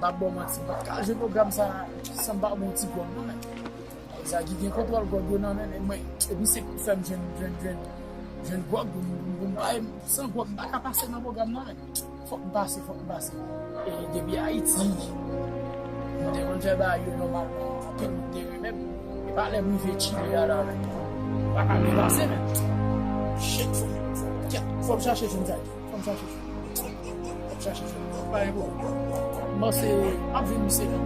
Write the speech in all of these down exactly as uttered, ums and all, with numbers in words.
Pa ba w manti, m pa t ka jwe pwogram sa san m pa ba w ti gwòg non, men. Zagi gen kontwòl gwòg yo nan men, men mwen, epi se pou fè m jwenn, jwenn, jwenn, jwenn gwòg pou m, pou m, pou m bay, san gwòg m pa ka pase nan pwogram nan, men. Fòk m pase, fòk m pase. E depi Ayiti, m te konn fè bagay yo nòmalman, anpil moun te renmen m. E pa lè m rive Chile a la, m pa ka byen pase, men. Shit, fò m, fò m, kèt, fò m chache jwenn Zagi. Fò m chache jwenn. Fò m chache jwenn. Pa gen pwoblèm. M panse m ap jwenn misye la.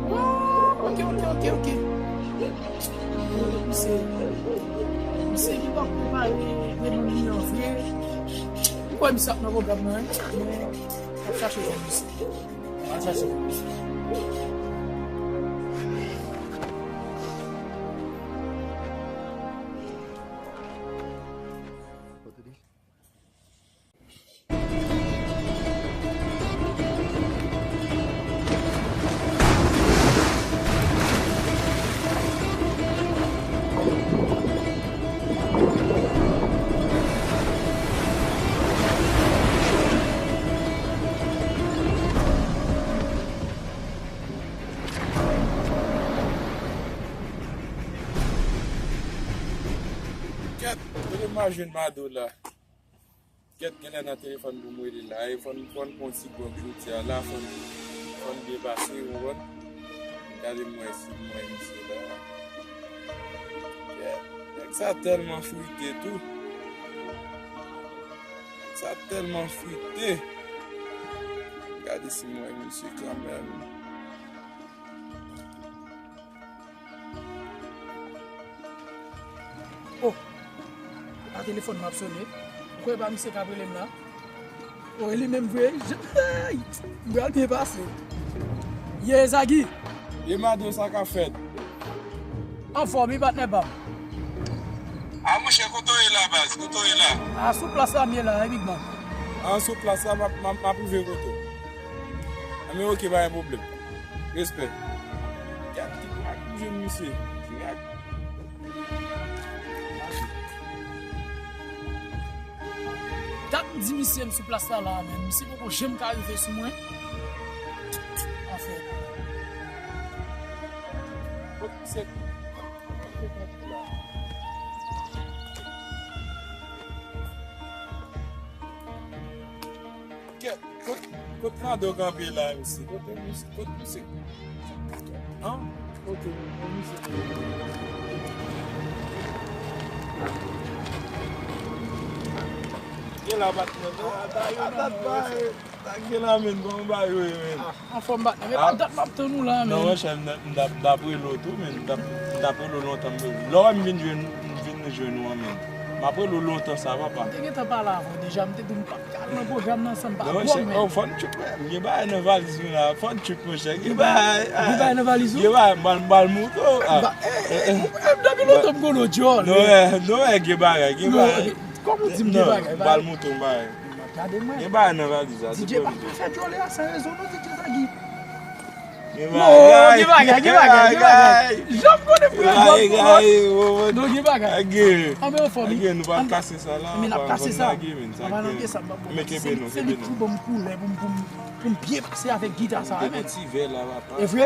Oh, ok, ok, ok, ok. Misye, misye li pa prepare demann li an vre. M kwè misye ap nan pwogram nan, wi. Men, m ap chache jwenn misye. M ap chache jwenn misye. Kèt, kote m a jwenn Mado la? Kèt, genlè nan telefòn pou m rele la. E fò n, fò n pran ti gwòg jodi a la, fò n, fò n byen pase, ou konprann? Gade m wè si m wè misye la. Kèt, nèg sa tèlman frite tou. Nèg sa tèlman frite. Gade si m wè misye kanmenm. Oh, e pa telefòn m ap sone. Ou kwè e pa misye k ap rele m la? Oh, e li menm vre. Je, hey! M pral byen pase. Ye, Zagi! Ye, Mado, sa k ap fèt? Anfòm, wi, patnè pa m. A, monchè, kote w ye la, baz? Kote w ye la? A, sou plas la m ye la, wi, Big Man. A, sou plas la, m ap, m ap, m ap rive kote w. Anben, ok, pa gen pwoblèm. Respè. Gad ki mirak m jwenn misye. Mirak. Dat m di misye m sou plas la la, men misye poko janm ka rive sou mwen. Anfen. Kot misye? Kèt, kot, kot Mado kanpe la, mesye? Kote misye, kot misye? An? Kote misye? Gen la, patnè, non? A, dat bay. Sa gen la, menn, kòman bagay yo ye, menn? Anfòm, patnè. Men pa dat m ap tann ou la, menn. Non, monchè, m t ap, m t ap rele w tou, menn. M t ap, m t ap rele w lontan, menn. Lè w wè m vin jwenn, m vin jwenn ou an, menn. M ap rele w lontan sa, papa. M te gentan pale avè w deja, m te di w m p ap ka al nan pwogram nan san m pa gwòg, menn. Non, monchè, oh, fò n tchoup, m gen bagay nan valiz mwen la. Fò n tchoup, monchè. Gen bagay, gen bagay nan valiz ou? Gen bagay, m pral, m pral montre w. Ba, eh, eh, eh, depi lontan m konnen w djòl. Non, eh, non, eh, gen bagay, gen bagay. Kòman w di m gen bagay? Non, m pral montre w bagay. Gade mwen. Gen bagay nan valiz la, se DJ pa ka fè djòlè a san rezon non, DJ Zagi. Gen bagay, gen bagay, gen bagay. Jan m konnen frè m ap pran. Non, gen bagay. Anben, anfòm wi. Nou pa kase sa la. Men n ap kase sa. An palan de sa, m ap pran. Se li ki ban m koulè pou m, pou m, pou m byen pase avèk gita sa, wi, men. Ti vè la, papa. E vre?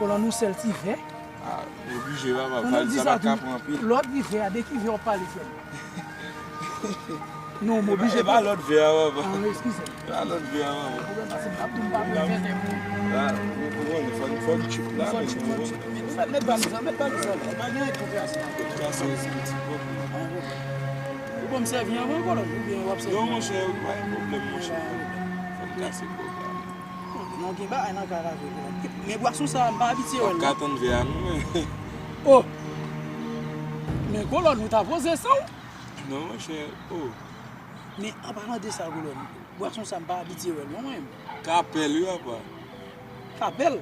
Kolòn ou sèl ti vè. A, oblije, papa, valiz la pa ka pran anpil. Lòt vè a, de ki vè w ap pale, frè m? Non, m oblije. E pa lòt vè a, papa. A, eskize m. E pa lòt vè a, papa. Pwoblèm, paske m t ap di w m pa bwè vètè, men. A, ou, ou konnen, fò, fò n tchoup la, men. Fò n tchoup, fò n tchoup. Ou mèt, mèt valiz la, mèt valiz la. Pa gen anyen k konplase nan tèt. Ou bon m sèvi anvan, kolòn, oubyen w ap sèvi? Non, monchè, pa gen pwoblèm, monchè. Fò n kase kòb la. Non, gen bagay nan kay la vre, kolòn. Men bwason sa, m pa abitye wè l non. W ap ka tann vè a non, men. Oh! Men kolòn, ou ta poze san w? Non, monchè, oh. Men an palan de sa, kolòn, bwason sa, m pa abitye wè l non, mwen menm. Kapèl, wi, papa. Kapèl?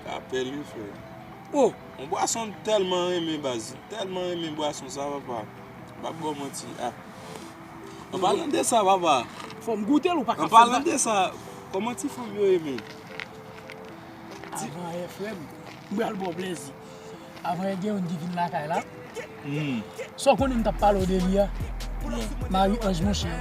Kapèl, wi, frè. Oh! Yon bwason m tèlman renmen, baz. Tèlman renmen bwason sa, papa. M p ap ba w manti. A. An palan de sa, papa. Fò m goute l, ou pa ka fè m pa. An palan de sa, kòman ti fanm yo ye, men? Avan yè, frè m, m pral ba w plèzi. Avan yè, gen youn ki vin lakay la. Hmm. Sa w konnen m t ap pale w de li a? Mari Anj, monchè.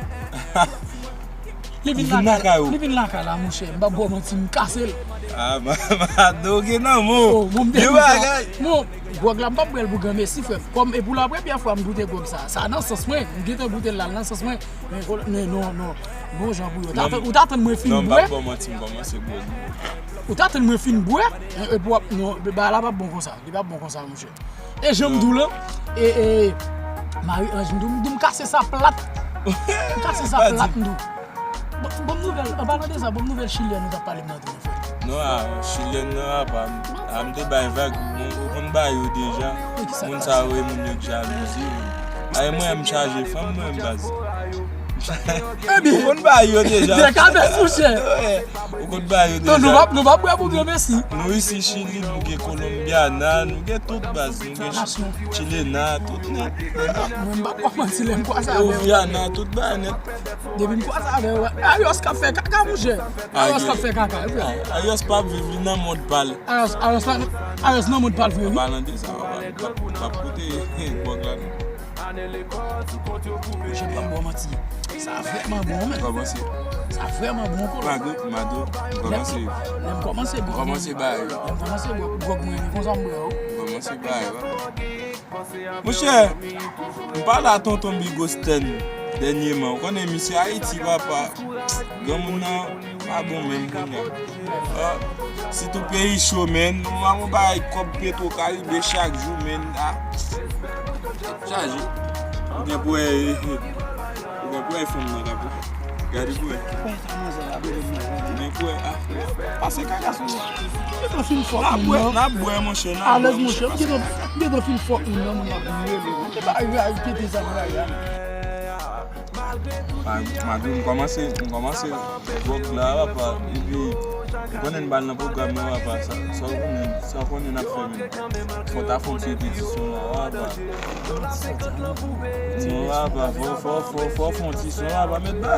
Li vin lakay ou. Li vin lakay la, monchè. M p ap ba w manti, m kase l. Ah, ma, ma, doge nan mo. Oh, bon, m te gen bagay. Bon, gwòg la, m p ap bwè l pou granmesi, frè. Kòm, e pou la premyè fwa m goute gwòg sa. Sa nan sans mwen. M gentan goute l la, nan sans mwen. Men, men non, non. Bon jan pou yo. Ou ta tann mwen fin bwè. Non, m p ap ba w manti, m kòmanse bwè. Ou ta tann mwen fin bwè. E, e pou w ap, non, bagay la p ap bon konsa. Li p ap bon konsa, monchè. E jan m di w lan, e, e, Marie Ange, m di w, m di w, m kase sa plat. M kase sa plat, m di w. Bon, bon nouvèl, an palan de sa, bon nouvèl chilyèn ou t ap pale m nan tou, frè. Non, a, chilyèn nan, apa, a, m te bay vag, bon, ou konn ba yo deja. Moun sa yo, e moun yo k jalouzi. A, e mwen, m chaje fanm, mwen, m baz. Ou konn ba yo deja. Dekabès, monchè. Ou konn ba yo deja. Non, nou va, nou va bwè pou granmesi. Nou isi Chili, nou gen Kolonbyana, nou gen tout baz, nou gen Chilena, tout nèt. Mwen, m pa kwè manti lè m kwaze avè w. Kolonbyana, tout bagay nèt. Depi m kwaze avè w, Ayos k ap fè kaka, monchè. Ayos k ap fè kaka, wi. Ayos p ap viv, li nan mond pa l. Ayos, Ayos pa, Ayos nan mond pa l vre, wi. An palan de sa, w ap, w ap koute gwòg la, non. Monchè, m p ap ba w manti. Sa vrèman bon, men. Kòmanse. Sa vrèman bon, kòl. Mado, mado, m kòmanse. Lè m kòmanse, m kòmanse bay. Lè m kòmanse, gwòg mwen, konsa m bwè, wi. M kòmanse bay, wi. Monchè, m pale a tonton Bigos Ten dènyèman. Ou konnen misye Ayiti, papa. Granmoun nan pa bon menm kounye a. Ah, sitou peyi cho, menn. Nou ap yon bagay kòb Petro Caribe chak jou, menn. Ah. Chaje. Ou gen pou wè, ou gen pou wè fanm nan k ap gade pou wè. Ou gen pou wè, ah. Pase kaka sou li. Gentan fin fòk moun nan. N ap bwè, monchè, n ap bwè, monchè. Alèz, monchè. Gentan, gentan fin fòk moun nan, moun ap vire li. Se pa rale pete sa pou rale a. Malgre m kòmanse, m kòmanse gwòg la, papa, epi ou konnen n ba l nan pwogram nan, papa, sa, sa w konnen, sa w konnen n ap fè menm. Fò w ta fè yon ti repetisyon la, papa. Non, papa, fò, fò, fò, fò w fè yon ti son, papa, met ba,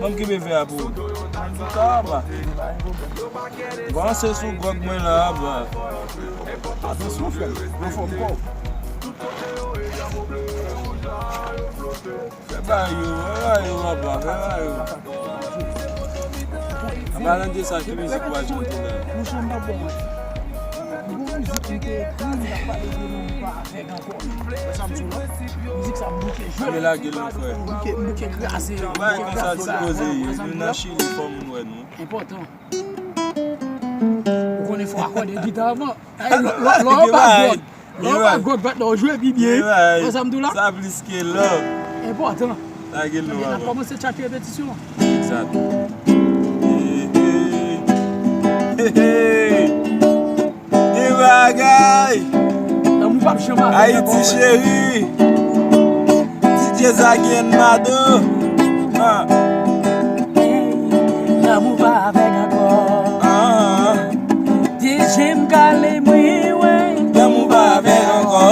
ban m kenbe vè a pou ou. Sa, papa. Vanse sou gwòg mwen la, papa. Atansyon, frè m, anfòm kò w. Fè ba yo, fè ba yo, papa, fè ba yo. An palan de sa, ki mizik ou al chante la? Monchè, m pa bon, mwen. Gon mizik m te ekri, m t ap pale de nou pa avèg ankò. Wè sa m di w la? Mizik sa m bouke jwe. Lage l non, frè. M bouke, m bouke kraze. Bay konsa ti koze ye. Nou nan Chili, fò moun wè nou. Enpòtan. Ou konnen fò akòde gita avan. Lè w pa gwòg, lè w pa gwòg, patnè, w jwe pi byen. Wè sa m di w la? Sa plis ke love. Enpòtan. Lage l non, papa. N ap kòmanse tchak repetisyon an. Egzat. Hey, hey. Hey, hey. Gen bagay. Lanmou p ap janm avèg ankò, frè. Ayiti cheri. D J Zaguen Mado. Ah. Lanmou pa avèg ankò. Ah. D J m kale mwen, wè. Lanmou pa avèg ankò.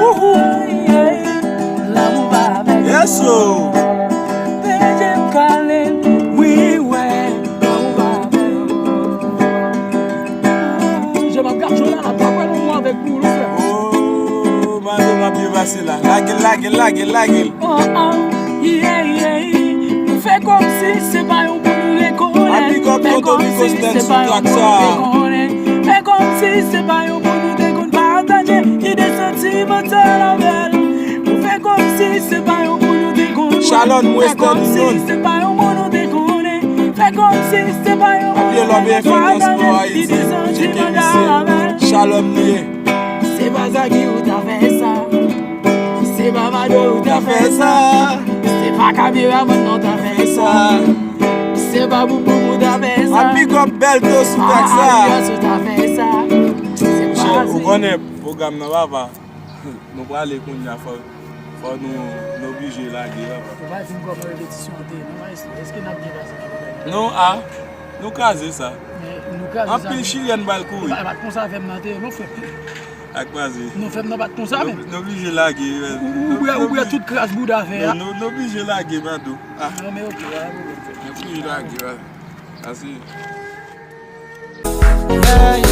Wouhou. Lanmou pa avèg ankò. Yes, oh. D J m kale mwen, wè. Lanmou pa avèg ankò. Jan m ap gade w la, la, pa kwè lanmou avèg pou ou, frè. Oh, Mado, m ap byen pase la. Lage l, lage l, lage l, lage l. Oh, oh, yeah, yeah. Nou fè kòmsi se pa yon moun nou rekonèt. Fè kòmsi se pa yon moun nou rekonèt. Fè kòmsi se pa yon moun nou te konn pataje ide santimantal avè l. Nou fè kòmsi se pa yon moun nou te konn wè. Shalom, Western Union. Fè kòmsi se pa yon moun nou te konnen. Fè kòmsi se pa yon moun nou te konn pataje ide santimantal avè l. Shalom, nou ye. Se pa Zagi ou ta fè sa. Se pa Mado ou ta fè sa. Se pa kameramann nan ta fè sa. Se pa Boubou ou ta fè sa. An big up Belto sou tak sa. Alias ou ta fè sa. Se pa Zagi. Ou konnen pwogram nan, papa. Nou prale kounye a, fò, fò nou, nou oblije lage, papa. Ou pa fin kòman repetisyon an te ye, non, maestro? Èske n ap byen pase nan bagay la? Non, a. Nou kraze sa. Men, nou kraze sa. Anpil chilyèn pral kouri. E pa, e pa t konsa fè m nan te ye, non, frè m. Ak kwaze. Non, fè m nan pa t konsa, men. Nou, nou oblije lage, men. Ou, ou, ou bwè, ou bwè tout kras bouda fè a. Nou, nou, nou oblije lage, Mado. Ah. Non, men oke, pa gen pwoblèm, frè m. Nou oblije lage, pase. Hey,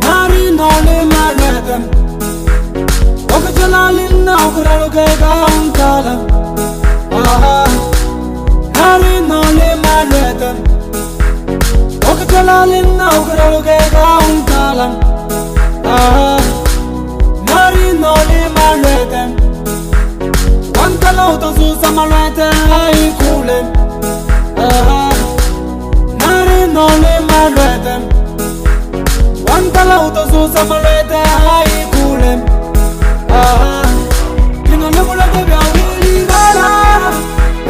nari no le malwedem. Oke jela lin na okra lo ke gaun kala. Ah, Ukuraluke ka untalan. Ah, nari no li malweten. Wantala utosu sa malweten ai kulen. Ah, nari no li malweten. Wantala utosu sa malweten ai kulen. Ah, kina le bula de bia wili bala.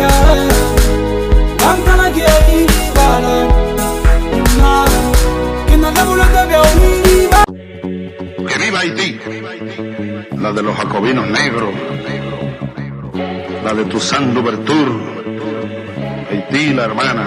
Yeah. Wantala ki ai bala. Que viva Haití, la de los jacobinos negros, la de Toussaint Louverture, Haití la hermana.